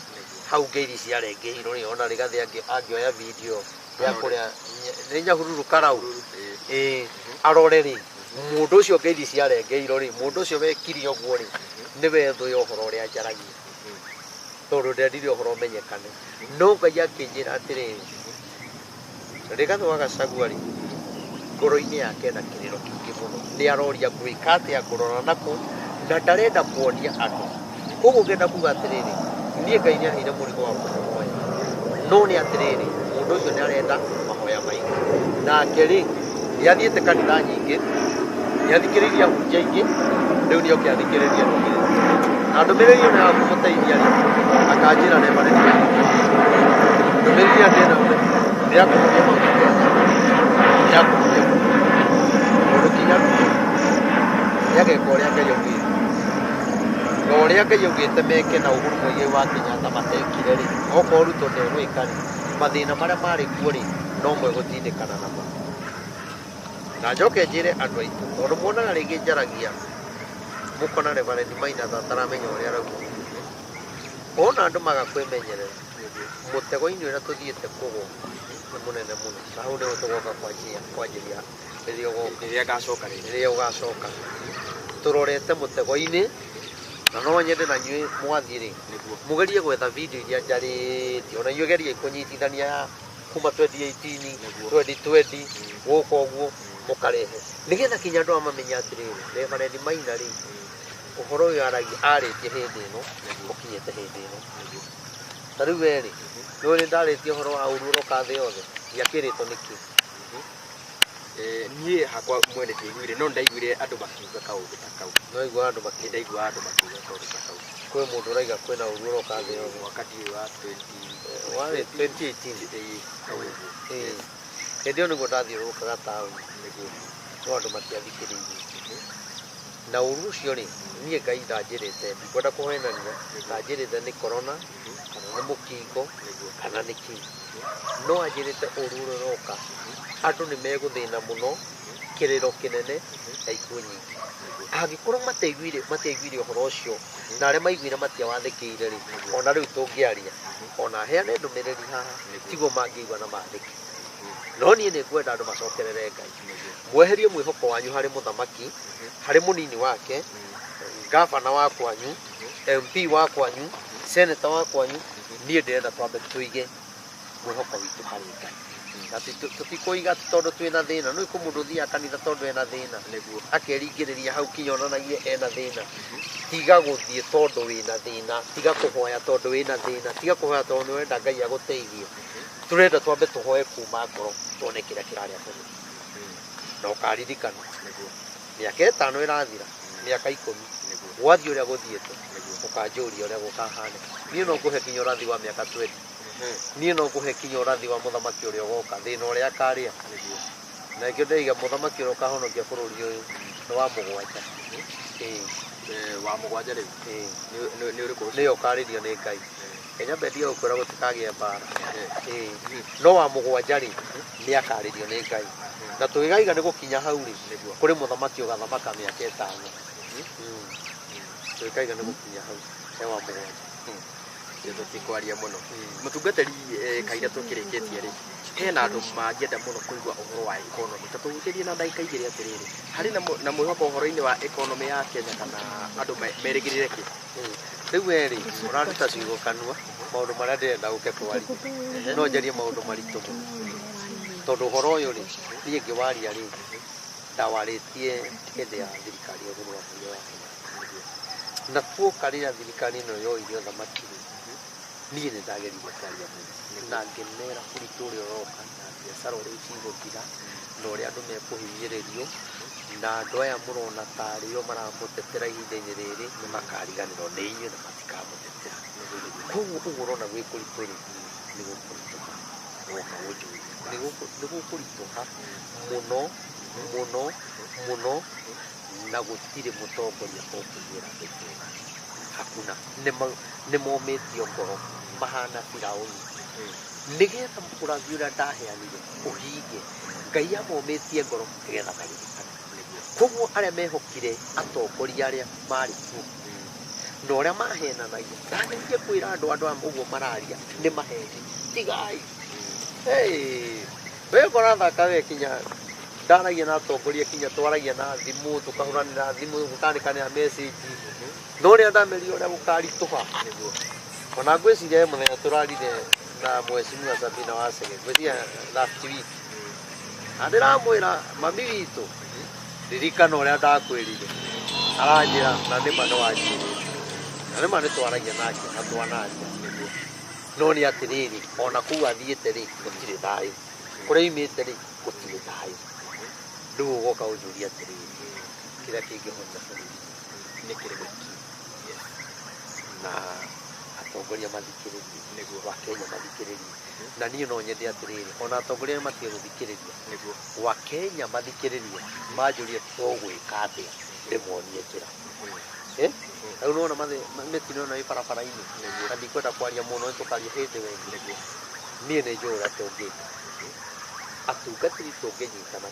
Hau ngeithi ciarengeirwo rĩ, ona Rigathĩ angĩoya video ya kũrĩa nĩ Nyahururu Karau, ĩĩ, arore rĩ, mũndũ ũcio ngeithi ciarengeirwo rĩ, mũndũ ũcio wekire ũguo rĩ, nĩwe thũ ya ũhoro ũrĩa njaragia. Tondũ ndendire ũhoro ũmenyekane. No Ngai akĩnjĩra atĩrĩrĩ, Rigathĩ wa Gachagua rĩ, ngoro-inĩ yake ena kĩrĩro kĩingĩ mũno. Nĩ aroria ngwĩka atĩa, ngũrora nakũ, na ndarenda kuonia andũ. Koguo ngenda kuga atĩrĩrĩ, niĩ Ngai nĩ aheire mũrigo wa kũmũhoya. No nĩ atĩrĩrĩ, mũndũ ũcio nĩ arenda mahoya maingĩ. Nake rĩ, nĩ athiĩte kanitha nyingĩ, nĩ athikĩrĩirie ahunjia aingĩ, rĩu nĩ oke athikĩrĩrie ndũmĩrĩri. Na ndũmĩrĩri ĩno ya kũmũteithia rĩ, akanjĩra Reverend ndũmĩrĩri ĩrĩa ndĩnayo nĩ ya kũhonia Mount Kenya, nĩ ya kũhonia bũrũri. Tondũ kinya Ruto nĩ ageka ũrĩa Ngai augĩte. Na ũrĩa Ngai augĩte meke na Uhuru Muigai wa Kenyatta matekire rĩ, okorwo Ruto ndegwĩka rĩ, mathĩna marĩa marĩ kuo rĩ, no mwegũtindĩkana namo. Na njoke njĩre andũ aitũ, tondũ muonaga rĩngĩ njaragia, mũkona Reverend Maina ta ataramenya ũrĩa arauga. Wona andũ maga kwĩmenyerera, mũtego-inĩ ũrĩa tũthiĩte kũgwa nĩ mũnene mũno. Na hau nĩho tũgoka kwanjĩria rĩrĩa ũgoka. Rĩrĩa ngacoka rĩngĩ. Rĩrĩa ũgacoka. Tũrorete mũtego-inĩ, Na no nyende na inyuĩ mwathiĩ rĩ, mũgerie gwetha video iria njarĩtie, ona inyuĩ geriai kũnyitithania ya kuma 2018, 2020 gũka ũguo mũkarehe, nĩgetha kinya andũ aya mamenye atĩrĩrĩ, Reverend Maina rĩ, ũhoro ũyũ aragia arĩtie hĩndĩ ĩno ũkinyĩte hĩndĩ ĩno. Ta rĩu we rĩ, nĩ ũrĩ ndarĩtie ũhoro wa ũru ũroka thĩ yothe, gĩakĩrĩtwo nĩkĩ? Niĩ hakwa mwene ndiaiguire, no ndaiguire andũ makiuga kaũndũ ta kau. No igua andũ makiuga. Ndaigua andũ makiuga kaũndũ ta kau. Kwĩ mũndũ ũraiga kwĩna ũru ũroka thĩ yothe. Mwaka ndiũĩ wa 20 Warĩ 2018. Kau ũguo. Hĩndĩ ĩyo nĩguo ndathiũrũrũkaga taũni, no andũ matiathikĩrĩirie. Na ũru ũcio rĩ, niĩ Ngai ndanjĩrĩte, ndikwenda kũhenania, ndanjĩrĩte nĩ corona, kana nĩ mũkingo, kana nĩ kĩ. No anjĩrĩte ũru ũrĩa ũroka, andũ nĩ megũthĩna mũno, kĩrĩro kĩnene na ikuũ nyingĩ. Angĩkorwo matiaiguire ũhoro ũcio, na arĩa maiguire matiawathĩkĩire rĩ, ona rĩu tũngĩaria, ona heane ndũmĩrĩri haha, tiguo mangĩigua na mathĩke. No niĩ nĩ ngwenda andũ macokerere Ngai. Mweherie mwĩhoko wanyu harĩ mũthamaki, harĩ mũnini wake, gavana wa kwanyu, MP wa kwanyu, senator wa kwanyu. Niĩ ndĩrenda twambe tũige mwĩhoko witũ harĩ Ngai. Na tũtikũiga atĩ tondũ twĩna thĩna. Nĩ kũ mũndũ ũthiaga kanitha tondũ ena thĩna, akeringĩrĩria hau kinya onanagie ena thĩna. Tiga gũthiĩ tondũ wĩna thĩna, tiga kũhoya tondũ wĩna thĩna, tiga kũhoya tondũ nĩ ũrenda Ngai agũteithie. Tũrenda twambe tũhoe kuma ngoro, tuone kĩrĩa kĩrarĩa bũrũri. Na ũkaririkana mĩaka 5 ĩrathira, mĩaka 10 gwathiĩ ũrĩa gũthiĩte, ũkanjũria ũrĩa gũkahanĩka. Niĩ no ngũhe kinya ũrathi wa mĩaka 20. Niĩ no ngũhe kinya ũrathi wa mũthamaki ũrĩa ũgoka, thĩna ũrĩa akarĩa. Na nĩkĩo ndĩraiga mũthamaki ũrĩa ũkahonokia bũrũri ũyũ nĩ wa mũgwanja. Wa mũgwanja rĩu? Nĩ ũrĩkũ ũcio? Nĩyo ũkarĩrio nĩ Ngai. Kenya mbe ndige gũkwĩra gũtikagĩe mbara. No wa mũgwanja rĩ, nĩ akarĩrio nĩ Ngai. Na tũgĩgaiga nĩ gũkinya hau rĩ, kũrĩ mũthamaki ũgathamaka mĩaka 5. Tũgĩkaiga nĩ gũkinya hau, he wa mũgwanja. Tũtikwaria mũno. Mũtungatĩri, kahinda tũkĩrĩkĩtie rĩ, hena andũ mangĩenda mũno kũigua ũhoro wa economy. Ta tũhutĩrie na ndagĩka 2 atĩrĩrĩ, harĩ na mwĩhoko ũhoro-inĩ wa economy ya Kenya, kana andũ merĩgĩrĩre kĩ? Rĩu we rĩ, ũraruta ciugo kanua, maũndũ marĩa ndĩrenda ũke twarie. No njarie maũndũ maritũ mũno. Tondũ ũhoro ũyũ rĩ, niĩ ngĩwaria rĩ, ndawarĩtie hĩndĩ ya thirikari ya Uhuru wa Muigai wa Kenyatta. Na tuoka rĩrĩa thirikari ĩno yoire ũthamaki rĩ, niĩ nĩ ndageririe kwaria mũno. Na ngĩmera ũritũ ũrĩa ũroka, na biacara ũrĩa cigũthira, na ũrĩa andũ mekũhinyĩrĩrio, na andũ aya mũrona tarĩ o maramũtetera ihinda-inĩ rĩrĩ, nĩ makariganĩrwo nĩ inyuĩ na matikamũtetera. Koguo ũguo ũrona gwĩ kũritũ rĩ, nĩ gũkũritũha. Woka ũnjũrie. Nĩ gũkũritũha mũno, mũno, mũno, na gũtirĩ mũtongoria ũkũiyĩra andũ. Hakuna. Nĩ momĩtio ngoro, mahana Firaũni. Nĩgetha ũrathi ũrĩa ndaheanire ũhinge, Ngai amomĩtie ngoro nĩgetha maririkane. Koguo arĩa mehokire atongoria arĩa marĩ kuo na ũrĩa mahenanagia, ndageririe kwĩra andũ aya ũguo mararia nĩ maheni, tigai. Hey, we ũrathaka we kinya ndaragia na atongoria, kinya twaragia na thimũ, tũkahũranĩra thimũ, tũkandĩkanĩra message. No ũrĩa ndamerire ũrĩa gũkaritũha. Ona ngwĩciria he mũthenya tũrarire na mheshimiwa Sabina Wacege, ngwĩciria last week. Na ndĩramwĩra mami witũ, ririkana ũrĩa ndakwĩrire. Aranjĩra na nĩma nĩ wanjĩrire. Na nĩma nĩ twaragia nake na twanaria. No nĩ atĩrĩrĩ, ona kũu athiĩte rĩ, gũtirĩ thayũ. Kũrĩa oimĩte rĩ, gũtirĩ thayũ. Rĩu ũgoka ũnjũrie atĩrĩrĩ, kĩrĩa kĩngĩhonia bũrũri nĩ kĩrĩkũ? Na atongoria mathikĩrĩrie, Wakenya mathikĩrĩrie. Na niĩ no nyende atĩrĩrĩ, ona atongoria matige gũthikĩrĩria, Wakenya mathikĩrĩrie, manjũrie tũgwĩka atĩa, ndĩmonie njĩra. Rĩu nĩwona mĩtino ĩno ĩ barabara-inĩ, na ndikwenda kwaria mũno, nĩtũkaria hĩndĩ ĩngĩ. Niĩ nĩ njũĩ ũrĩa tũngĩka. Atungatĩri tũngĩnyitana,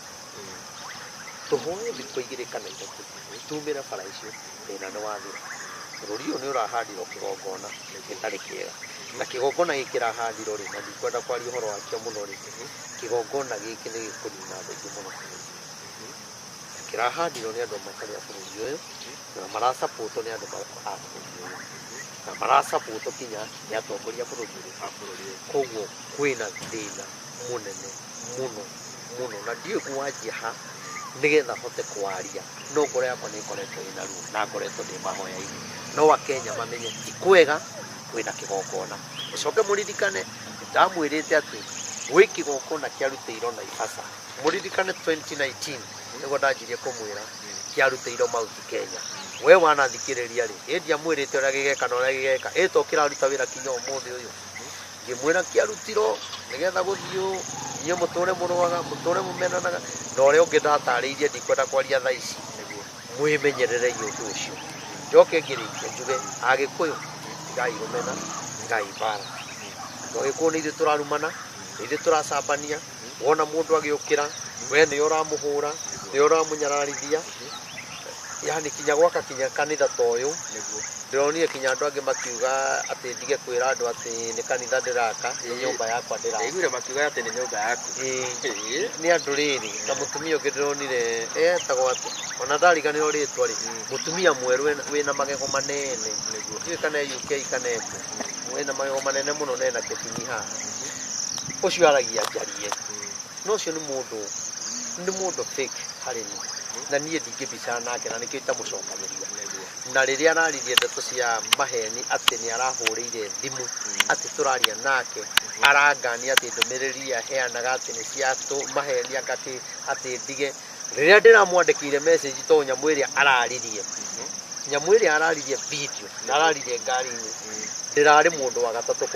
tũhoe thikũ 2 kana 3, tumĩre bara icio, thĩna nĩ wathira. Bũrũri ũyũ nĩ ũrahandirwo kĩgongona gĩtarĩ kĩega. Na kĩgongona gĩkĩ kĩrahandirwo rĩ, na ndikwenda kwaria ũhoro wakĩo mũno rĩ, kĩgongona gĩkĩ nĩ gĩkũnina andũ aingĩ mũno bũrũri-inĩ. Na Kĩrahandirwo nĩ andũ matarĩ a bũrũri ũyũ, na marasapotwo nĩ andũ a bũrũri ũyũ, na marasapotwo kinya nĩ atongoria a bũrũri ũyũ. Koguo kwĩna thĩna mũnene mũno mũno, na ndiũĩ ngwanjia ha nĩgetha hote kwaria, no ngoro yakwa nĩ ĩkoretwo ĩna ruo na ngoretwo ndĩ mahoya-inĩ. No Akenya mamenye ti kwega, kwĩna kĩgongona. Mũcoke mũririkane ndamwĩrĩte atĩ gwĩ kĩgongona kĩarutĩirwo Naivasha. Mũririkane 2019 nĩguo ndanjirie kũmwĩra kĩarutĩirwo Mount Kenya. We wanathikĩrĩria rĩ, ĩ ndiamwĩrĩte ũrĩa gĩgeka na ũrĩa gĩgeka, ĩ to kĩraruta wĩra kinya ũmũthĩ ũyũ. Ngĩmwĩra kĩarutirwo nĩgetha gũthiĩ ũũ, inyuĩ mũtũre mũrũaga, mũtũre mũmenanaga, na ũrĩa ũngĩ ndatarĩirie ndikwenda kwaria thaa ici. Mwĩmenyererei ũndũ ũcio. Njoke ngĩrĩkia njuge Agĩkũyũ, tigai rũmena, tigai mbara. Andũ Agĩkũyũ nĩ ithuĩ tũrarumana, nĩ ithuĩ tũracambania, wona mũndũ agĩũkĩra, we nĩwe ũramũhũra, nĩwe ũramũnyararithia. Yani kinya gwaka kinya kanitha ta ũyũ, ndĩronire kinya andũ angĩ makiuga atĩ ndige kwĩra andũ atĩ nĩ kanitha ndĩraka, nĩ nyũmba yakwa ndĩraka. Ndaiguire makiuga atĩ nĩ nyũmba yaku. Ĩĩ, nĩ andũ rĩrĩ, ta mũtumia ũngĩ ndĩronire etagwo atĩ, ona ndariganĩrwo rĩtwa rĩ, mũtumia mwerũ wĩna magego manene, ndiũĩ kana e UK kana ekũ, wĩna magego manene mũno na ena kĩbini haha. Ũcio aragia njarie, no ũcio nĩ mũndũ, nĩ mũndũ fake harĩ niĩ, na niĩ ndingĩbicana nake na nĩkĩo itamũcokagĩria. Na rĩrĩa araririe ndeto cia maheni atĩ nĩ arahũrĩire thimũ, atĩ tũraria nake, arangania atĩ ndũmĩrĩri iria aheanaga atĩ nĩ cia maheni anga atĩ ndige. Rĩrĩa ndĩramwandĩkĩire message to nyamũ ĩrĩa araririe, nyamũ ĩrĩa araririe video, na araririe ngari-inĩ, ndĩrarĩ mũndũ wa gatatũ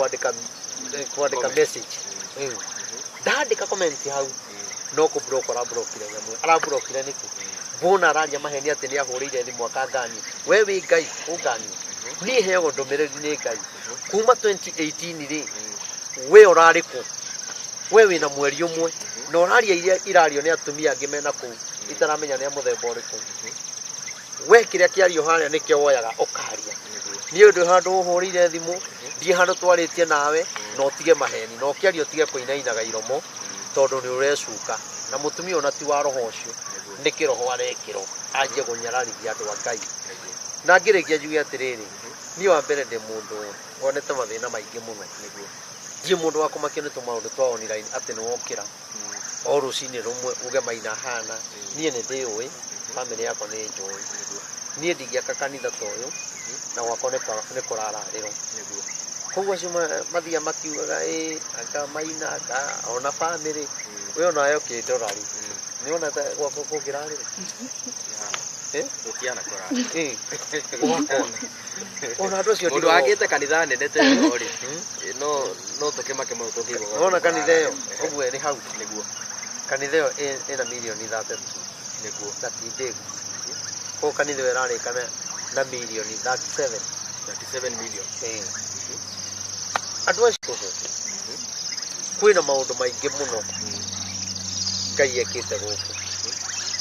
kwandĩka message. Ndandĩka comment hau, no kũ block arablokire nyamũ ĩyo. Arablokire nĩkĩ? Mbona araria maheni atĩ nĩ ahũrĩire thimũ akangania. We wĩ Ngai, ũngania. Niĩ heagwo ndũmĩrĩri nĩ Ngai. Kuma 2018 rĩ, we ũrarĩ kũ? We wĩna mweri ũmwe, na ũraria iria irario nĩ atumia angĩ mena kũu, itaramenya nĩ a mũthemba ũrĩkũ. We kĩrĩa kĩario harĩa nĩkĩo woyaga ũkaria. Niĩ ndĩ handũ ũhũrĩire thimũ, ndiĩ handũ twarĩtie nawe, na ũtige maheni, na ũkĩaria ũtige kũinainaga iromo, tondũ nĩ ũrecuka. Na mũtumia ona ti wa roho ũcio, nĩ kĩroho arekĩrwo, anjie kũnyararithia andũ a Ngai. Na ngĩrĩkia njuge atĩrĩrĩ, niĩ wa mbere ndĩ mũndũ wonete mathĩna maingĩ mũno. Ndiĩ mũndũ wa kũmakio nĩ tũmaũndũ twa online atĩ nĩ wokĩra o rũcinĩ rũmwe uge Maina hana. Niĩ nĩ ndĩũĩ, bamĩrĩ yakwa nĩ njũĩ. Niĩ ndingĩaka kanitha ta ũyũ na gwakwa nĩ kũrararĩrwo. Koguo acio mathiaga makiugaga ĩ anga Maina anga ona bamĩrĩ, we onawe ũkĩndora rĩ, nĩ wona ta gwakwa kũngĩrarĩrwo? Gũtiana kũrarĩrwo. Gwakwa. Ona andũ acio Mũndũ ndigoo. wakĩte kanitha nene ta ĩyo rĩ, no tũkĩmake mũno tũngĩigua Wona kanitha ĩyo, ũguo ĩrĩ hau. Nĩguo. Kanitha ĩyo ĩna mirioni 32. Nĩguo. Na ti ndĩgu. Koguo kanitha ĩyo ĩrarĩka na mirioni 37. 37 million. Andũ acio tũhũ, kwĩna maũndũ maingĩ mũno Ngai ekĩte gũkũ.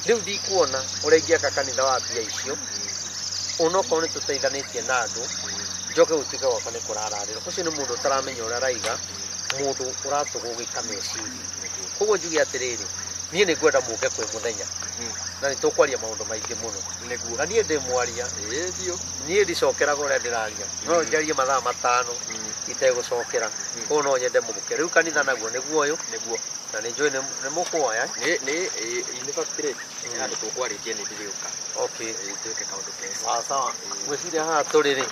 Rĩu ndikuona ũrĩa ingĩaka kanitha wa mbia icio, onokorwo nĩ tũteithanĩtie na andũ, njoke gũtuĩke gwakwa nĩ kũrararĩrwo. Ũcio nĩ mũndũ ũtaramenya ũrĩa araiga, mũndũ ũratũgũgĩka meciria. Koguo njuge atĩrĩrĩ, niĩ nĩ ngwenda mũke kwĩ mũthenya, na nĩ tũkwaria maũndũ maingĩ mũno. Nĩguo. Na niĩ ndĩ mwaria. Ĩĩ, biũ. Niĩ ndicokeraga ũrĩa ndĩraria. No njarie mathaa matano itegũcokera. Koguo no nyende mũke. Rĩu kanitha naguo nĩguo ũyũ. Nĩguo. Na nĩ njũĩ nĩ mũkuoya. Nĩ, in fact rĩ, nĩ handũ tũkwarĩtie nĩ ndĩrĩũka. Okay. Ĩĩ, twĩke kaũndũ kega. Sawa, sawa. Ngwĩciria haha tũrĩ rĩ,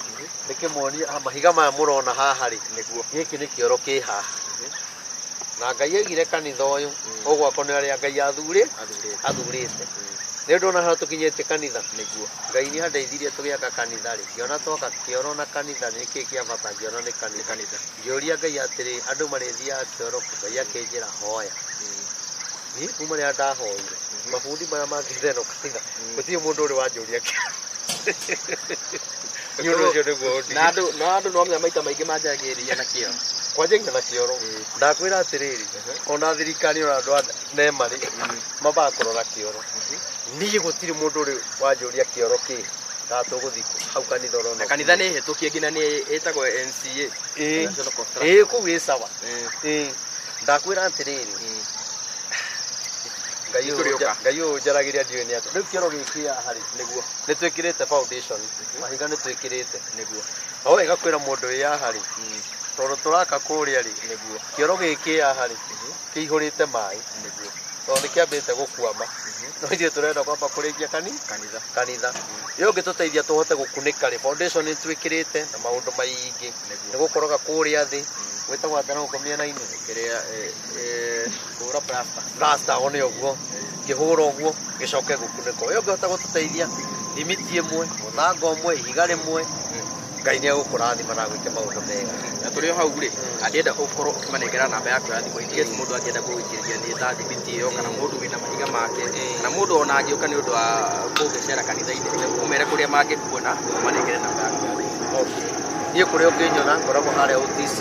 ndĩkĩmuonie, mahiga maya mũrona haha rĩ, Nĩguo. gĩkĩ nĩ kĩoro kĩ haha. Na Ngai aigire kanitha ũyũ, ũgwakwo nĩ arĩa Ngai Athurĩte. athurĩte. Nĩ ũndũ ona haha tũkinyĩtie kanitha. Nĩguo. Ngai nĩ andeithirie tũgĩaka kanitha rĩ, ngĩona twaka kĩoro na kanitha nĩ kĩĩ kĩa bata, ngĩona nĩ kanitha. Nĩ kanitha. Ngĩũria Ngai atĩrĩ, andũ marĩthiaga kĩoro kũ? Ngai akĩnjĩra hoya. Niĩ kuma rĩrĩa ndahoire, mabundi maya mangĩte ĩno kanitha, gũtirĩ mũndũ ũrĩ wanjũria kĩoro. Nĩ ũndũ ũcio nĩguo ũndigire. Na andũ no menya maita maingĩ manjagĩrĩria na kĩoro. Kwanjagia na kĩoro. Ndakwĩra atĩrĩrĩ, ona thirikari ona andũ a NEMA rĩ, mambaga kũrora kĩoro. Niĩ gũtirĩ mũndũ ũrĩ wanjũria kĩoro kĩ, kana tũgũthiĩ kũ, hau kanitha ũrona. Na kanitha nĩ hĩtũkie nginya nĩ ĩtagwo NCA. National Construction. Ĩĩ, kũu ĩ sawa. Ndakwĩra atĩrĩrĩ, Ngai ũyũ Ngai ũyũ njaragĩria ndiũĩ nĩ atĩa. Rĩu kĩoro gĩkĩ haha rĩ, Nĩguo. Nĩ twĩkĩrĩte foundation, mahiga nĩ twĩkĩrĩte. Nĩguo. No wega kwĩra mũndũ wĩ haha rĩ, tondũ tũraka kũrĩa rĩ, Nĩguo. Kĩoro gĩkĩ haha rĩ, kĩihũrĩte maĩ. Nĩguo. Tondũ nĩ kĩambĩte gũkwama. No ithuĩ tũrenda kwamba kũrĩkia kanitha. Kanitha. Ĩyo ũngĩtũteithia tũhote gũkunĩka rĩ, foundation nĩ twĩkĩrĩte na maũndũ maingĩ. Nĩguo. Nĩ gũkoroga kũrĩa thĩ, gwĩtagwo atĩa na gũkũ mĩena-inĩ? Kĩrĩa kũhũra plaster. Plaster o nĩ ũguo. Ngĩhũra ũguo, gĩcoke gũkunĩkwo. Ĩyo ũngĩhota gũtũteithia, thimiti ĩmwe, mũthanga ũmwe, ihiga rĩmwe, Ngai nĩ egũkũrathima na agwĩke maũndũ mega. Na tũrĩ o hau rĩ, angĩenda ũkorwo ũkĩmanengera namba yaku ya thimũ in case mũndũ angĩenda gũgũikĩria nĩ ta thimiti ĩyo, kana mũndũ wĩna mahiga make, kana mũndũ ona angĩũka nĩ ũndũ wa kũgĩcera kanitha-inĩ, ũmere kũrĩa mangĩkuona, ũmanengere namba yaku ya thimũ. Okay. Niĩ kũrĩa ũngĩnyona ngoragwo harĩa OTC,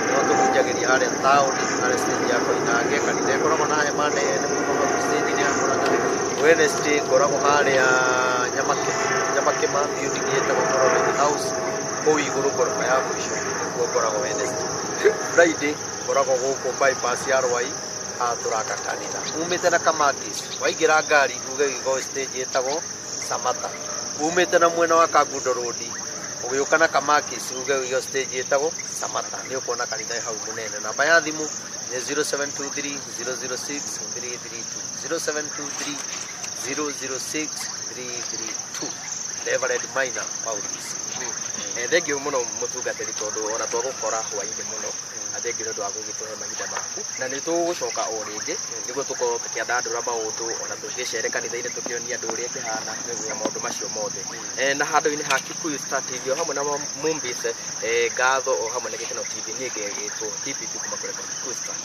nĩho tũhunjagĩria harĩa taũni, harĩa stage ya Koinange, kanitha ĩkoragwo na hema nene mũno hau stage-inĩ ya Mũrang'a. Wednesday ngoragwo harĩa Nyamakĩma building ĩtagwo Moronet House, kũu igũrũ ngoroba ya mũico nĩkuo ngoragwo Wednesday. Friday ngoragwo gũkũ bypass ya Rwai, haha tũraka kanitha. Umĩte na Kamakis, waingĩra ngari uge gĩgo stage ĩtagwo Samata. Umĩte na mwena wa Kangundo Road, ũgĩũka na Kamakis uge gĩgo stage ĩtagwo Samata. Nĩ ũkuona kanitha hau mũnene. Namba ya thimũ nĩ 0723 006 332. 0723 006 332. Reverend Maina Maurice. Thengiũ mũno mũtungatĩri, tondũ ona twagũkora hwainĩ mũno, na thengiũ nĩ ũndũ wa gũgĩtũhe mahinda maku, na nĩ tũgũcoka o rĩngĩ nĩguo tũkorwo tũkĩandandũra maũndũ, ona tũgĩcere kanitha-inĩ tũkĩonia andũ ũrĩa ĩkĩhana na maũndũ macio mothe. Na handũ-inĩ ha Kikuyu Star TV o hamwe na Mombis, ngatho o hamwe na Gĩkeno TV, niĩ ngegĩtwo DPP kuma kũrĩ Kikuyu Star.